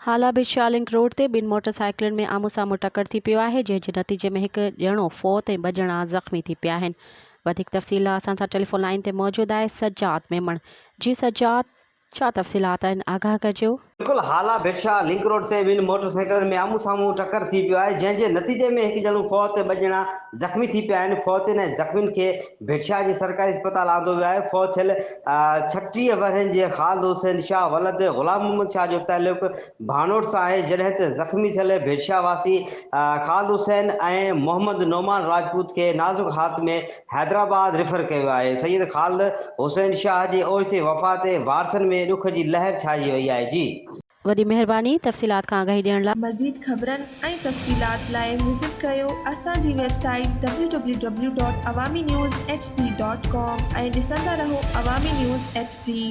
Hala Bhit Shah link road تي ٻن motor سائيڪلن ۾ آمهون سامهون ٽڪر ٿي پيو آهي جنهن جي نتيجي ۾ هڪ ڄڻو فوت ۽ ٻه ڄڻا زخمي ٿي پيا آهن وڌيڪ تفصيل لاء اسان سان ٽيليفون لائين تي موجود آهي سجاد ميمڻ جي سجاد ڇا تفصيلات آهن آگاهه ڪجو. بلڪل هالا ڀٽشاهه لنڪ روڊ تي ٻن موٽر سائيڪلن ۾ آمهون سامهون ٽڪر ٿي پيو آهي جنهن جي نتيجي ۾ هڪ ڄڻو فوت ۽ ٻه ڄڻا زخمي ٿي پيا آهن فوتين ۽ زخمين کي ڀٽشاهه جي سرڪاري اسپتال آندو ويو آهي فوت ٿيل 36 ورهين جي خالد حسين شاهه ولد غلام محمد شاهه جو تعلق ڀاڻوٺ سان آهي جڏهن ته زخمي ٿيل ڀٽشاهه واسي خالد حسين ۽ محمد نعمان راجپوت کي نازڪ حالت ۾ حيدرآباد ريفر ڪيو ويو آهي سيد خالد حسين شاهه جي اوچتي وفات تي وارثن ۾ ڏک جي لهر ڇائجي وئي آهي جي. وڏي مهرباني تفصيلات کان آگاهي ڏيڻ لاء. مزيد خبرن ۽ تفصيلات لاء وزٽ ڪريو اسان جي website W W W dot Awami news H D dot com ۽ ڏسندا رهو عوامي نيوز ايڇ ڊي.